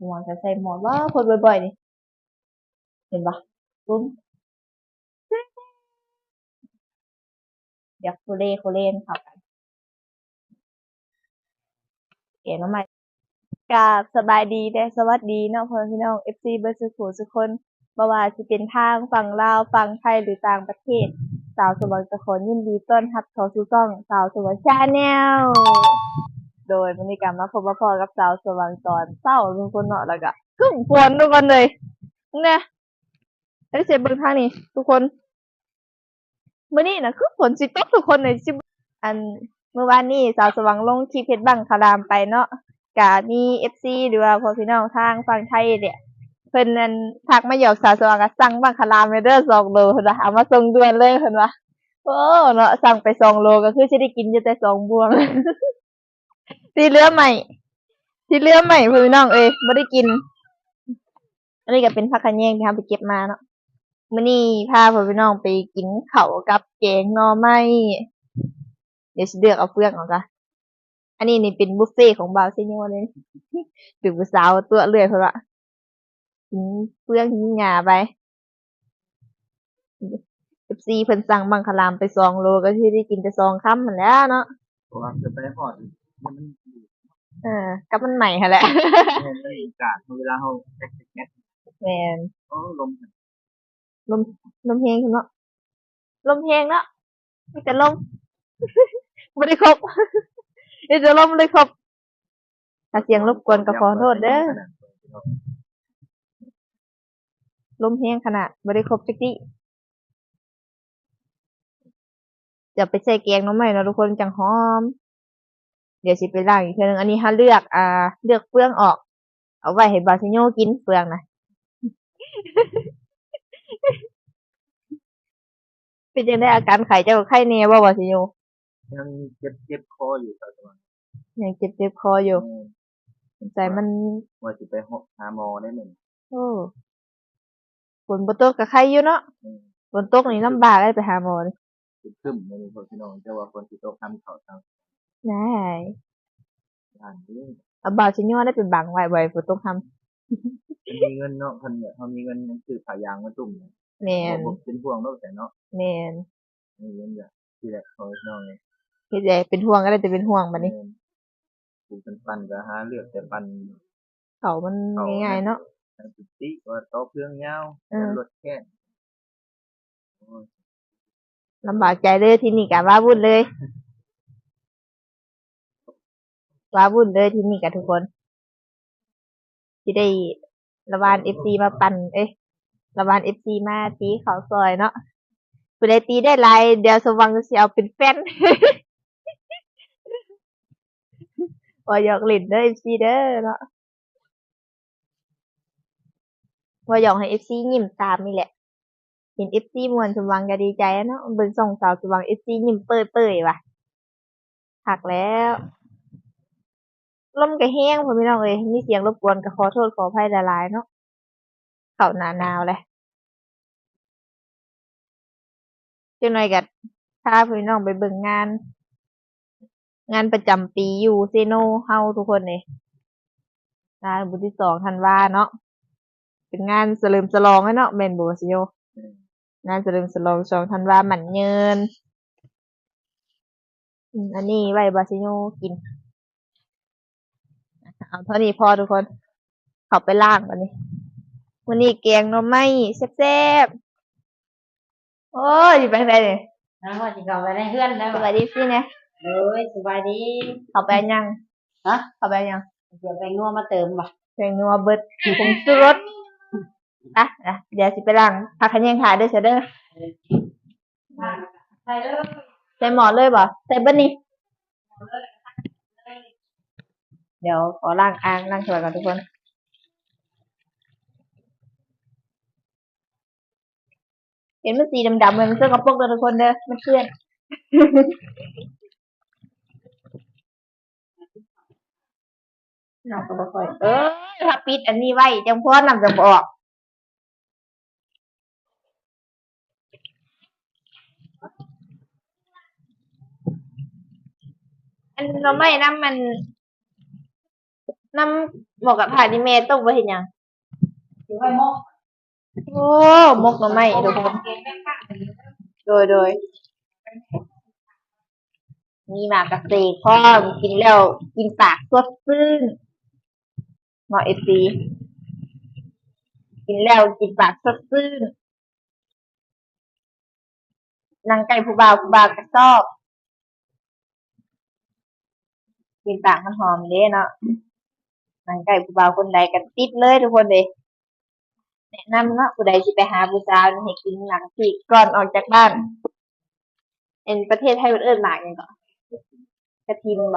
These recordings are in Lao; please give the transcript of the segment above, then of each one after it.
ໝໍຈະໃສ່ໝໍ ບໍ່ ຄົນບ່ອຍໆນີ້ ເຫັນບໍ່? ປຶ້ມ ດຽວໂຄເລໂຄເລນເຂົ້າກັນ ແກງໜໍ່ໄມ້. ກາບສະບາຍດີ ແລະ ສະຫວັດດີເນາະ ພໍ່ແມ່ພີ່ນ້ອງ ເອັຟຊີ ເບິດສູ່ຜູ້ສູ່ຄົນ ບໍ່ວ່າຊິເປັນທາງຝັ່ງລາວ, ຝັ່ງໄທ ຫຼື ຕ່າງປະເທດ, ສາວສະຫວັງຈະຂໍຍິນດີຕ້ອນຮັບເຂົ້າສູ່ຊ່ອງສາວສະຫວັງ Channel. ໂດຍ ມື້ນີ້ກໍມາພົບມາພໍ້ກັບສາວສະຫວັງຕອນເຊົ້າທຸກຄົນເນາະ ແລ້ວກໍ ຄືຝົນທຸກຄົນເລີຍ ເບິ່ງແດ່ ໃຫ້ເຊເບິ່ງທາງນີ້ທຸກຄົນ ມື້ນີ້ນະຄືຝົນຊິຕົກທຸກຄົນເລີຍ ຊິ ອັນ ມື້ວານນີ້ສາວສະຫວັງລົງຄລິບເຮັດບັ້ງຂະລາມໄປເນາະ ກະມີເອັຟຊີ ຫຼືວ່າພໍ່ພີ່ນ້ອງທາງຝັ່ງໄທແຫຼະ ເພິ່ນ ອັນ ທັກມາຫຍອກສາວສະຫວັງ ກະສັ່ງບັ້ງຂະລາມແດ່ເດີສອງໂລ ເພິ່ນວ່າ ເອົາມາສົ່ງດ່ວນເລີຍ ເພິ່ນວ່າ ໂອ້ ເນາະ ສັ່ງໄປສອງໂລ ກໍຄືຊິໄດ້ກິນຢູ່ແຕ່ສອງບ່ວງ. ທີ່ເຫຼືອໃໝ່ ທີ່ເຫຼືອໃໝ່ ພໍ່ພີ່ນ້ອງເອີຍ ບໍ່ໄດ້ກິນ. ອັນນີ້ກໍເປັນຜັກຂະແຍງທີ່ເຮົາໄປເກັບມາເນາະ. ມື້ນີ້ພາພໍ່ພີ່ນ້ອງໄປກິນເຂົ້າກັບແກງໜໍ່ໄມ້. ດຽວຊິເລືອກເອົາເຟືອງເອົາກະ. ອັນນີ້ນີ້ເປັນບຸບເຟຂອງບ່າວຊີໂຍເດ້. ຖືກຜູ້ສາວຕົວະເລື້ອຍເພິ່ນວ່າ ກິນເຟືອງກິນຫຍ້າໄປ. ເອັຟຊີ ເພິ່ນສັ່ງບັ້ງຂະລາມໄປສອງໂລ ກໍຊິໄດ້ກິນແຕ່ສອງຄຳຫັ້ນແຫຼະເນາະ ເພາະວ່າເພິ່ນໄປຮອດ ມັນ ເອີ ກັບມັນໃໝ່ຫັ້ນແຫຼະ ແມ່ນ ມັນກາດເວລາເຮົາແອກແອກແອກ ແມ່ນ ໂອ້ ລົມ ລົມ ລົມແຮງເນາະ ລົມແຮງເນາະ ມີແຕ່ລົມ ບໍ່ໄດ້ຄົບ ມີແຕ່ລົມ ບໍ່ໄດ້ຄົບ. ຖ້າສຽງລົບກວນກໍຂໍໂທດເດີ ລົມແຮງຂະໜາດ ບໍ່ໄດ້ຄົບຈັກຕິ. ຈະໄປໃສ່ແກງໜໍ່ໄມ້ເນາະທຸກຄົນ ຈັ່ງຫອມ. ດຽວຊິໄປລ້າງອີກເທື່ອໜຶ່ງ. ອັນນີ້ເຮົາເລືອກ ອ່າ ເລືອກເຟືອງອອກ ເອົາໄວ້ໃຫ້ບ່າວຊິໂຍກິນເຟືອງນະ. ເປັນຈັ່ງໃດອາການໄຂ້ ເຈົ້າໄຂ້ແນ່ບໍ່ບ່າວຊິໂຍ? ຍັງເຈັບ ເຈັບຄໍຢູ່ ສາວສະຫວັງ ຍັງເຈັບ ເຈັບຄໍຢູ່ ແມ່ນ ສົງໄສມັນ ວ່າຊິໄປ ຫາໝໍໄດ້ມື້ນີ້. ໂອ້ ຝົນບໍ່ຕົກກໍໄຄຢູ່ເນາະ ອືມ ຝົນຕົກນີ້ລຳບາກເດ້ໄປຫາໝໍນີ້. ຄຶ້ມໆ ມື້ນີ້ ພີ່ນ້ອງ ແຕ່ວ່າຝົນຊິຕົກ ຫ້າມເຂົ້າ ໄດ້ ຢ້ານເດ້ ເອົາບ່າວຊິໂຍໄດ້ໄປບັງໄວ້ ບໍ່ໃຫ້ຝົນຕົກຫ້າມ. ມີເງິນເນາະ ຄັນແບບເຮົາມີເງິນ ຊື້ຜ້າຢາງມາຕຸ້ມ ແມ່ນ ບໍ່ເປັນຫ່ວງດອກ ແຕ່ເນາະ ແມ່ນ ມີເງິນກໍ ທີ່ແຫຼະ ພໍ່ແມ່ພີ່ນ້ອງເອີຍ ເຮັດໃດເປັນຫ່ວງກໍໄດ້ແຕ່ເປັນຫ່ວງບັດນີ້ ແມ່ນ ປູກປັນກໍຫາເລືອກແຕ່ປັນ ເຂົ້າມັນງ່າຍໆເນາະ ເຂົ້າມັນ ແມ່ນ ຕິວ່າຕໍ່ເຄື່ອງຍາວ ເອີ ຢ້ານລົດແຄ້ນ ໂອ້ຍ ລຳບາກໃຈເລີຍ ທີນີ້ກະວ້າວຸ້ນເລີຍ ວ້າວຸ້ນເລີຍທີນີ້ກະທຸກຄົນ ຊິໄດ້ລະວານເອັຟຊີມາປັ່ນ ເອີຍ ລະວານເອັຟຊີມາຕີເຂົ້າຊ່ອຍເນາະ ຜູ້ໃດຕີໄດ້ຫຼາຍ ດຽວສະຫວັງຊິເອົາເປັນແຟນ ເວົ້າຫຍອກຫຼິ້ນເດີ ເອັຟຊີ ເດີເນາະ. ເວົ້າຫຍອກໃຫ້ເອັຟຊີຍິ້ມຕາມນີ້ແຫຼະ ເຫັນເອັຟຊີມ່ວນ ສົມຫວັງກໍດີໃຈເນາະ ເບິ່ງຊ່ອງສາວສົມຫວັງ ເອັຟຊີຍິ້ມເປີຍໆວ່າ ຄັກແລ້ວ ລົມກໍແຮງ ພໍ່ແມ່ພີ່ນ້ອງເອີຍ ມີສຽງລົບກວນກໍຂໍໂທດຂໍອະໄພຫຼາຍໆເນາະ ເຂົ້າໜ້າໜາວແລ້ວ. ຈັກໜ້ອຍກໍພາພີ່ນ້ອງໄປເບິ່ງງານ ງານປະຈຳປີຢູ່ເຊໂນເຮົາທຸກຄົນເດ້ ງານບຸນທີສອງທັນວາເນາະ ເປັນງານສະເຫຼີມສະຫຼອງເນາະ ແມ່ນບໍ່ ຊິໂຍ? ງານສະເຫຼີມສະຫຼອງສອງທັນວາໝັ້ນຍືນ. ອືມ ອັນນີ້ໄວ້ບ່າວຊິໂຍກິນ ເອົາເທົ່ານີ້ພໍທຸກຄົນ ເຂົ້າໄປລ້າງບັດນີ້ ມື້ນີ້ແກງໜໍ່ໄມ້ແຊບໆ. ໂອ້ຍ ຊິໄປທາງໃດນີ້? ເອົາ ວ່າຊິເຂົ້າໄປໃນເຮືອນແລ້ວ ສະບາຍດີຊິແນ່ ໂດຍ ສະບາຍດີ ເຂົ້າໄປຫຍັງ? ຮະ? ເຂົ້າໄປຫຍັງ? ຊິເອົາແປ້ງນົວມາເຕີມບໍ່? ແປ້ງນົວເບິດ ຜົງຊູລົດ ອ່ະ ອ່ະ ດຽວຊິໄປລ້າງຜັກຂະແຍງຖ້າເດີ ຊະເດີ. ໃສ່ໝໍ້ເລີຍບໍ່? ໃສ່ເບິດນີ້ ດຽວຂໍລ້າງອ່າງລ້າງຖ້ວຍກ່ອນທຸກຄົນ. ເຫັນມັນສີດຳໆ ມັນສົກກະປົກເດີທຸກຄົນເດີ ມັນເປື້ອນ ນ້ຳກໍບໍ່ຄ່ອຍ ເອີຍ ຖ້າປິດອັນນີ້ໄວ້ ຈັ່ງພໍນ້ຳຈັ່ງບໍ່ອອກ. ອັນໜໍ່ໄມ້ນຳ ອັນ ນຳໝໍ້ກະທະນີ້ແມ່ຕົ້ມໄວ້ເຮັດຫຍັງ? ໂອ້ ໝົກໜໍ່ໄມ້ທຸກຄົນ. ໂດຍ ໂດຍ ມີໝາກກະເສກພ້ອມ ກິນແລ້ວກິນປາກສົດຊື່ນເນາະ ເອັຟຊີ ກິນແລ້ວກິນປາກສົດຊື່ນ. ນັ່ງໃກ້ຜູ້ບ່າວ ຜູ້ບ່າວກະຊອບ ກິນປາກມັນຫອມເດ້ເນາະ. ນັ່ງໃກ້ຜູ້ບ່າວຄົນໃດກະຕິດເລີຍທຸກຄົນເດ້. ແນະນຳເນາະ ຜູ້ໃດຊິໄປຫາຜູ້ສາວນີ້ໃຫ້ກິນໝາກກະທິກ່ອນອອກຈາກບ້ານ. ເປັນປະເທດໄທເພິ່ນເອີ້ນໝາກຫຍັງເກາະ? ກະທິນບໍ່? ແ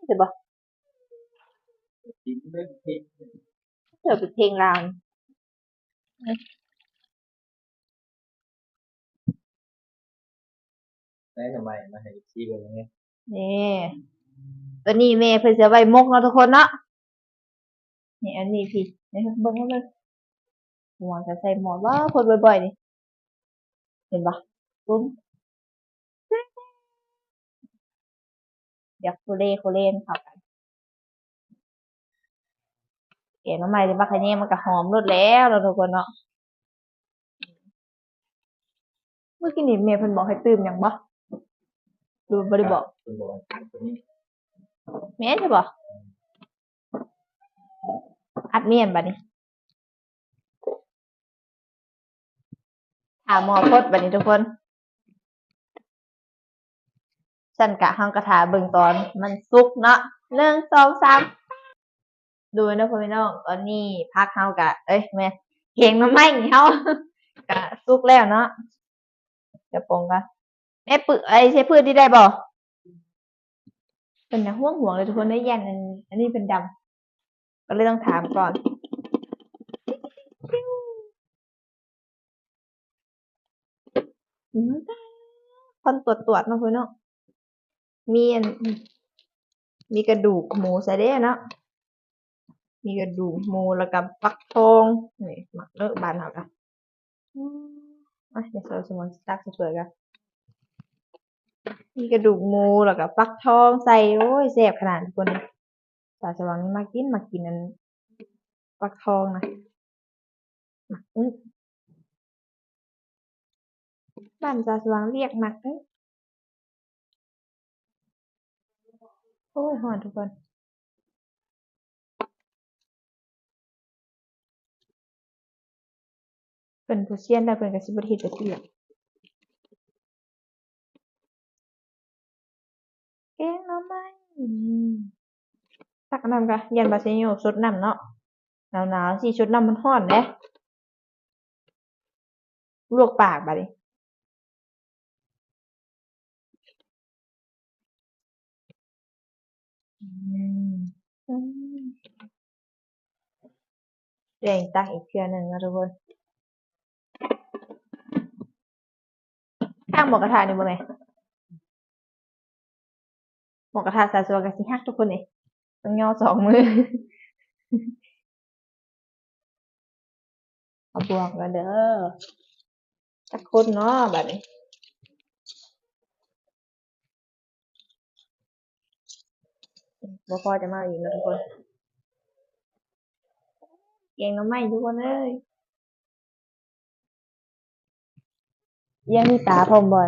ມ່ນບໍ່? ເຈົ້າເປັນເພງລາວ. ໄດ້ໜໍ່ໄມ້ມາໃຫ້ເອັຟຊີເບິ່ງແດ່. ນີ້ ໂຕນີ້ແມ່ເພິ່ນຊິເອົາໄວ້ໝົກເນາະທຸກຄົນເນາະ. ນີ້ ອັນນີ້ພີ້ ໃຫ້ເບິ່ງ ໃຫ້ເບິ່ງ ຫົວກະໃສ່ໝໍ້ ບໍ່ ຄົນບ່ອຍໆນີ້ ເຫັນບໍ່? ຕຸ້ມ ດຽວໂຄເລໂຄເລນເຂົ້າກັນ. ແກງໜໍ່ໄມ້ ຫຼືວ່າຂະແຍງ ມັນກະຫອມໂລດແລ້ວເນາະທຸກຄົນເນາະ. ມື້ກີ້ນີ້ແມ່ເພິ່ນບອກໃຫ້ຕື່ມຫຍັງບໍ່ ຫຼືວ່າບໍ່ໄດ້ບອກ? ເພິ່ນບອກໃຫ້ຕັດຕົວນີ້. ແມ່ນໃຊ່ບໍ່? ອັດແໜ້ນບາດນີ້. ຖ້າໝໍ້ຟົດບາດນີ້ທຸກຄົນ. ຊັ້ນກະເຮົາກະຖ້າເບິ່ງຕອນມັນສຸກເນາະ. ໜຶ່ງ ສອງ ສາມ ໂດຍເນາະພໍ່ແມ່ພີ່ນ້ອງ ຕອນນີ້ຜັກເຮົາກະ ເອີຍ ແມ່ນ ແກງໜໍ່ໄມ້ເຮົາກະສຸກແລ້ວເນາະ. ດຽວປົງກ່ອນ ແມ່ປຶ ໄອ້ ໃຊ້ພືດນີ້ໄດ້ບໍ່? ເພິ່ນນະຫວງໆເລີຍທຸກຄົນເອີຍ ຢ້ານອັນ ອັນນີ້ເພິ່ນດຳ ກໍເລີຍຕ້ອງຖາມກ່ອນ. ອືມ ຄວັນຕວດໆເນາະເພິ່ນເນາະ. ມີອັນ ມີກະດູກໝູໃສ່ເດ້ເນາະ ມີກະດູກໝູ ແລ້ວກະຟັກທອງ ນີ້ ໝາກເອີກ ບ້ານເຮົາກະ ອືມ ອ່ະ ດຽວສາວສະຫງວນຊິຕັກໃສ່ຖ້ວຍກ່ອນ. ມີກະດູກໝູ ແລ້ວກະຟັກທອງໃສ່ ໂອ້ຍ ແຊບຂະໜາດທຸກຄົນ. ສາວສະຫວ່າງນີ້ມັກກິນ ມັກກິນອັນ ຟັກທອງນະ ໝາກອຶ ບ້ານສາວສະຫວ່າງລຽກໝາກອຶ. ໂອ້ຍ ຮ້ອນທຸກຄົນ. ເພິ່ນຜູ້ຊຽນແລ້ວ ເພິ່ນກະຊິບໍ່ໄດ້ເຮັດແບບນີ້ແຫຼະ. ແກງໜໍ່ໄມ້ ອືມ ຕັກນ້ຳກະ ຢ້ານບາຊິໂຍຊົດນ້ຳເນາະ. ໜາວໆ ຊິຊົດນ້ຳມັນຮ້ອນເດ້. ລວກປາກບາດນີ້. ອືມ ອືມ ແບ່ງຕັກອີກເທື່ອໜຶ່ງເນາະທຸກຄົນ. ທາງໝູກະທະນີ້ບໍ່ແມ່ນ ໝູກະທະສາວສວນກະຊິຫັກທຸກຄົນເດ ຕ້ອງຍໍສອງມື. ເອົາບ່ວງກ່ອນເດີ ຈັກຄົນເນາະບາດນີ້. ບໍ່ພໍຈະມາອີກເນາະທຸກຄົນ. ແກງໜໍ່ໄມ້ທຸກຄົນເອີຍ. ລ້ຽງມີຕາພ້ອມບໍ່?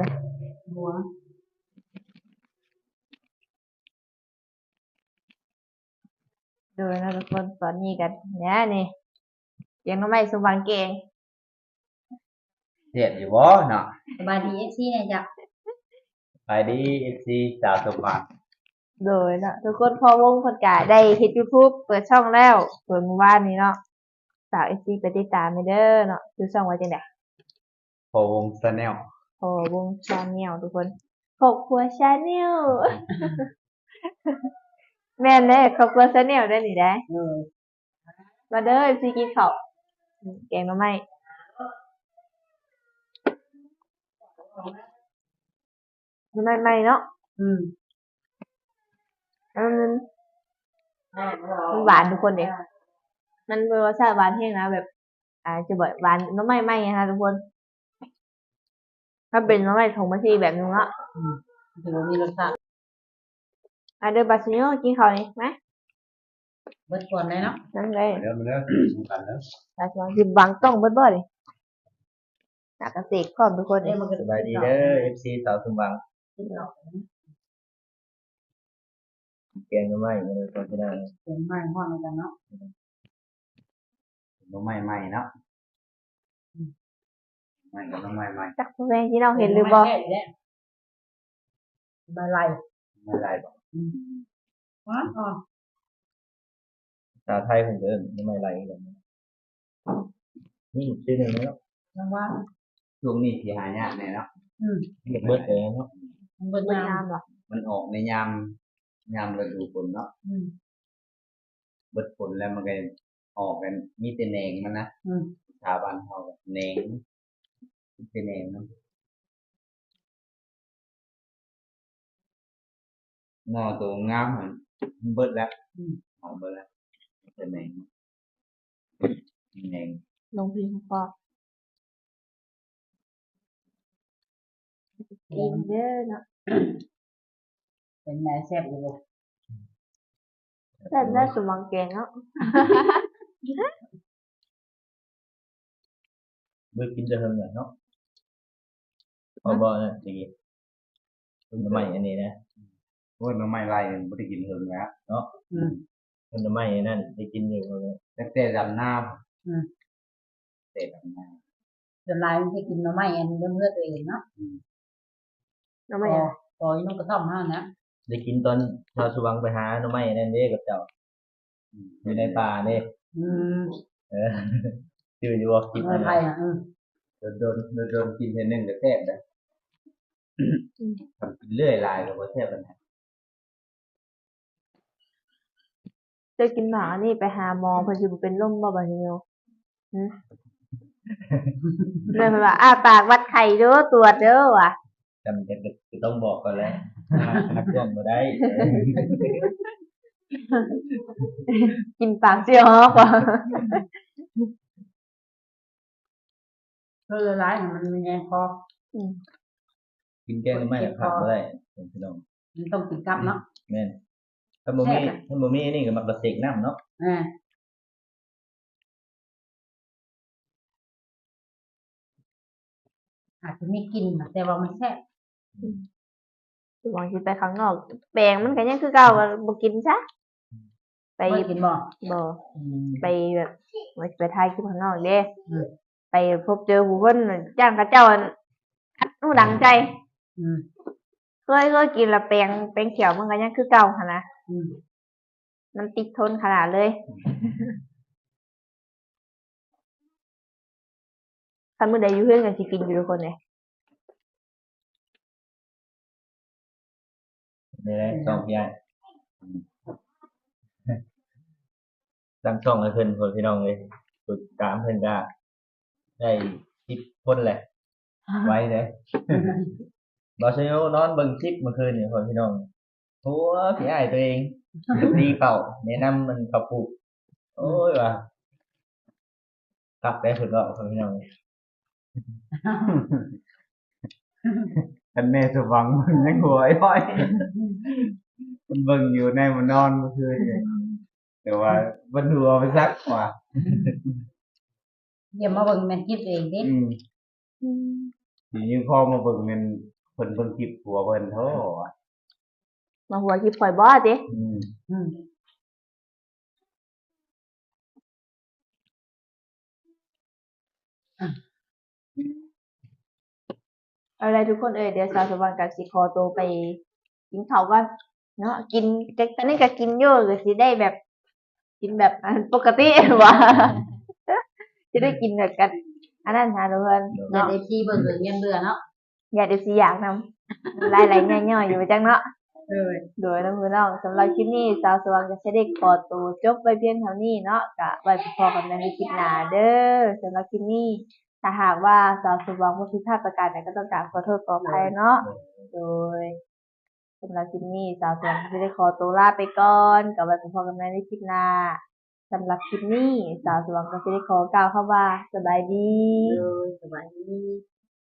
ໂດຍເນາະທຸກຄົນ ຕອນນີ້ກະແນວນີ້ ແກງໜໍ່ໄມ້ສົມຫວັງແກງ ແຊບຢູ່ບໍ່ເນາະ? ສະບາຍດີເອັຟຊີແດ່ຈ້ະ. ສະບາຍດີເອັຟຊີສາວສົມຫວັງ. ໂດຍເນາະ ທຸກຄົນ ພໍ່ວົງເພິ່ນກະໄດ້ເຮັດຢູທູບ ເປີດຊ່ອງແລ້ວ ເປີດມື້ວານນີ້ເນາະ. ຝາກເອັຟຊີໄປຕິດຕາມແດ່ເດີເນາະ ຊື່ຊ່ອງວ່າຈັ່ງໃດ? ພໍ່ວົງແຊນແນວ ພໍ່ວົງແຊນແນວທຸກຄົນ ຄອບຄົວແຊນແນວ. ແມ່ນເດ້ ຄອບຄົວແຊນແນວເດ້ນີ້ເດ້. ເອີ ມາເດີ ເອັຟຊີກິນເຂົ້າ ແກງໜໍ່ໄມ້ ໜໍ່ໄມ້ໃໝ່ເນາະ. ອືມ ມັນ ມັນຫວານທຸກຄົນເດ້ ມັນບໍ່ວ່າຊາດຫວານແຮງນະ ແບບ ອ່າ ຈະບອກຫວານໜໍ່ໄມ້ໃໝ່ຫັ້ນນະທຸກຄົນ. ມັນເປັນໜໍ່ໄມ້ຖົງມາຊີແບບໜຶ່ງເນາະ. ອືມ ມັນຈະບໍ່ມີລົດຊາດ. ມາເດີບາຊິໂຍ ກິນເຂົ້ານີ້ ມາ. ໝົດກ່ອນໄດ້ເນາະ. ຍັງໄດ້ ມາເດີ ມາເດີ ກິນນຳກັນເດີ. ສາວສມຫວັງຊິວາງກ້ອງເບິດບໍ່ນີ້? ຫາກະເສກພ້ອມທຸກຄົນ. ເອີ ມັນກໍ ສະບາຍດີເດີ ເອັຟຊີ ສາວສົມຫວັງ. ກິນເຂົ້າ ແກງໜໍ່ໄມ້ ເອີ ຕອນທີ່ນັ້ນ ແກງໜໍ່ໄມ້ຮ້ອນນຳກັນເນາະ. ໜໍ່ໄມ້ໃໝ່ເນາະ. ອືມ ໃໝ່ກັບໜໍ່ໄມ້ໃໝ່. ຈັກພໍ່ແມ່ພີ່ນ້ອງເຫັນຫຼືບໍ່? ໜໍ່ໄມ້ແກ້ອີກແລ້ວ ໃບໄລ່ ໃບໄລ່ບໍ? ອືມ ຫວານ ອ່ອນ. ພາສາໄທເພິ່ນກໍເອີ້ນໜໍ່ໄມ້ໄລ່ຄືກັນ. ນີ້ຊື່ໜຶ່ງເນາະ ຍັງວ່າ ຊ່ວງນີ້ຊິຫາຍາກແດ່ເນາະ. ອືມ ເບິດແລ້ວເນາະ ມັນເບິດຍາມ ມັນອອກໃນຍາມ ຍາມລະດູຝົນເນາະ. ອືມ ເບິດຝົນແລ້ວມັນກໍອອກກັນ ມີແຕ່ແໜງມັນນະ. ອືມ ພາສາບ້ານເຮົາແໜງ ມີແຕ່ແໜງມັນ. ໜໍ່ໂຕງາມຫັ້ນເບິດແລ້ວ. ອືມ ອອກເບິດແລ້ວ ແຕ່ແໜງ ແໜງ ລົງພີງພໍ ກິນເດີເນາະ. ເປັນໄງ ແຊບຢູ່ບໍ່? ແຊບແລ້ວ ສົມຫວັງແກງເນາະ. ບໍ່ໄດ້ກິນແຕ່ເຫິງແລ້ວເນາະ. ເອົາບໍ່ນະ ຕະກີ້ ໜໍ່ໄມ້ອັນນີ້ນະ. ໂອ້ຍ ໜໍ່ໄມ້ໄລ່ບໍ່ໄດ້ກິນເຫິງແລ້ວເນາະ. ອືມ ໜໍ່ໄມ້ອັນນັ້ນໄດ້ກິນຢູ່ ຕັ້ງແຕ່ດຳນາ. ອືມ ແຕ່ດຳນາ ສ່ວນຫຼາຍມັນຈະກິນໜໍ່ໄມ້ອັນເລື່ອງເລືອດຕົວເອງເນາະ. ອືມ ໜໍ່ໄມ້ ພໍ ພໍຢູ່ນຳກະທ່ອມຫັ້ນນະ ໄດ້ກິນຕອນຊາວສະຫວ່າງໄປຫາໜໍ່ໄມ້ອັນນັ້ນເດ້ກັບເຈົ້າ. ອືມ ຢູ່ໃນປ່າເດ້. ອືມ ເອີ ຈື່ຢູ່ບໍ່? ກິນໜໍ່ໄມ້ໄຜ່ນະ. ເອີ ດົນໆ ດົນໆກິນເທື່ອໜຶ່ງກໍແຊບເດ້. ອືມ ຄັນກິນເລື້ອຍຫຼາຍກໍບໍ່ແຊບປານໃດ. ເຈົ້າກິນໝາກອັນນີ້ໄປຫາໝໍ ເພິ່ນຊິບໍ່ເປັນລົມບໍ່ບາດນີ້ໂຍ? ຫຶ ແມ່ນເພິ່ນວ່າ ອ້າປາກວັດໄຂ້ເດີ ຕວດເດີວ່າ. ຈຳເປັນກໍຕ້ອງບອກກ່ອນແຫຼະ ຮັບຮ່ວມບໍ່ໄດ້. ກິນປາກຊິອອກວ່າ. ເອີ ຫຼາຍໆ ໃຫ້ມັນມີແຮງພໍ. ອືມ ກິນແກງໜໍ່ໄມ້ແລ້ວຂາດບໍ່ໄດ້ ພີ່ນ້ອງ ມັນຕ້ອງກິນກັບເນາະ. ແມ່ນ ຖ້າບໍ່ມີ ຖ້າບໍ່ມີອັນນີ້ກໍມັກກະເສກນ້ຳເນາະ. ເອີ ອາດຈະມີກິ່ນນະ ແຕ່ວ່າມັນແຊບ. ອືມ ບາງທີໄປຂ້າງນອກ ແປງມັນກໍຍັງຄືເກົ່າ ກໍບໍ່ກິນຊະ. ໄປ ບໍ່ກິນບໍ່? ບໍ່. ອືມ ໄປແບບ ວ່າຊິໄປຖ່າຍຄລິບຂ້າງນອກເດ້. ອືມ ໄປພົບເຈີຜູ້ຄົນ ຢ້ານເຂົາເຈົ້າອັນ ອັດຫູດັງໃສ່. ອືມ ເຄີຍ ເຄີຍກິນລະແປງ ແປງຂຽວມັນກໍຍັງຄືເກົ່າຫັ້ນນະ. ອືມ ມັນຕິດທົນຂະໜາດເລີຍ. ຄັນມື້ໃດຢູ່ເຮືອນກໍຊິກິນຢູ່ທຸກຄົນເດ້. ນີ້ແຫຼະ ຊ່ອງພີ່ອ້າຍ ຕັ້ງຊ່ອງໃຫ້ເພິ່ນພຸ້ນ ພີ່ນ້ອງເອີຍ. ກົດຕິດຕາມເພິ່ນກະໄດ້ສິບຄົນແຫຼະ ໄວເດ້. ບ່າວໄຊໂຍນອນເບິ່ງຄລິບມື້ຄືນນີ້ພຸ້ນ ພີ່ນ້ອງ. ໂອ້ ພີ່ອ້າຍຕົວເອງ ຕີເຂົ້າ ແນະນຳມັນເຂົ້າປູກ. ໂອ້ຍວ່າ ຄັກແດ່ເພິ່ນເວົ້າ ພໍ່ແມ່ພີ່ນ້ອງ. ຄັນແມ່ສົມຫວັງເບິ່ງຍັງຫົວອ້ອຍໆ ເພິ່ນເບິ່ງຢູ່ໃນໝໍນອນມື້ຄືນນີ້ ແຕ່ວ່າເພິ່ນຫົວໄປຊັກວ່າ ດຽວມາເບິ່ງແມ່ນຄລິບຕົວເອງຕິ. ອືມ ອືມ ຊິຍິງຄໍມາເບິ່ງແມ່ນເພິ່ນເບິ່ງຄລິບຜົວເພິ່ນໂທ ມາຫົວຄລິບຂ້ອຍບໍ່ຕິ. ອືມ ອືມ ເອົາລະທຸກຄົນເອີຍ ດຽວສາວສະຫວ່າງກໍຊິຂໍໂຕໄປກິນເຂົ້າກ່ອນເນາະ. ກິນ ຕອນນີ້ກໍກິນຢູ່ ກໍຊິໄດ້ແບບ ກິນແບບ ອັນ ປົກກະຕິວ່າ ຊິໄດ້ກິນແບບກັນ ອັນນັ້ນຫາທຸກຄົນເນາະ. ເອັຟຊີເບິ່ງກໍຍັງເບື່ອເນາະ. ຢ້ານເອັຟຊີຢາກນຳ ຫຼາຍໆ ຍ່ອຍໆ ຢູ່ວ່າຈັ່ງເນາະ. ໂດຍ ໂດຍ ເນາະພີ່ນ້ອງ ສຳລັບຄລິບນີ້ ສາວສະຫວ່າງກໍຊິໄດ້ຂໍໂຕຈົບໄວ້ພຽງເທົ່ານີ້ເນາະ. ກະໄວ້ພົບພໍ້ກັນໃໝ່ໃນຄລິບໜ້າເດີ. ສຳລັບຄລິບນີ້ ຖ້າຫາກວ່າສາວສະຫວ່າງຜິດພາດປະການໃດ ກໍຕ້ອງການຂໍໂທດຂໍອະໄພເນາະ. ໂດຍ ສຳລັບຄລິບນີ້ ສາວສະຫວ່າງກໍຊິໄດ້ຂໍໂຕລາໄປກ່ອນ. ກໍໄວ້ພົບພໍ້ກັນໃໝ່ໃນຄລິບໜ້າ. ສຳລັບຄລິບນີ້ ສາວສະຫວ່າງກໍຊິໄດ້ຂໍກ່າວຄຳວ່າ ສະບາຍດີ. ໂດຍ ສະບາຍດີ.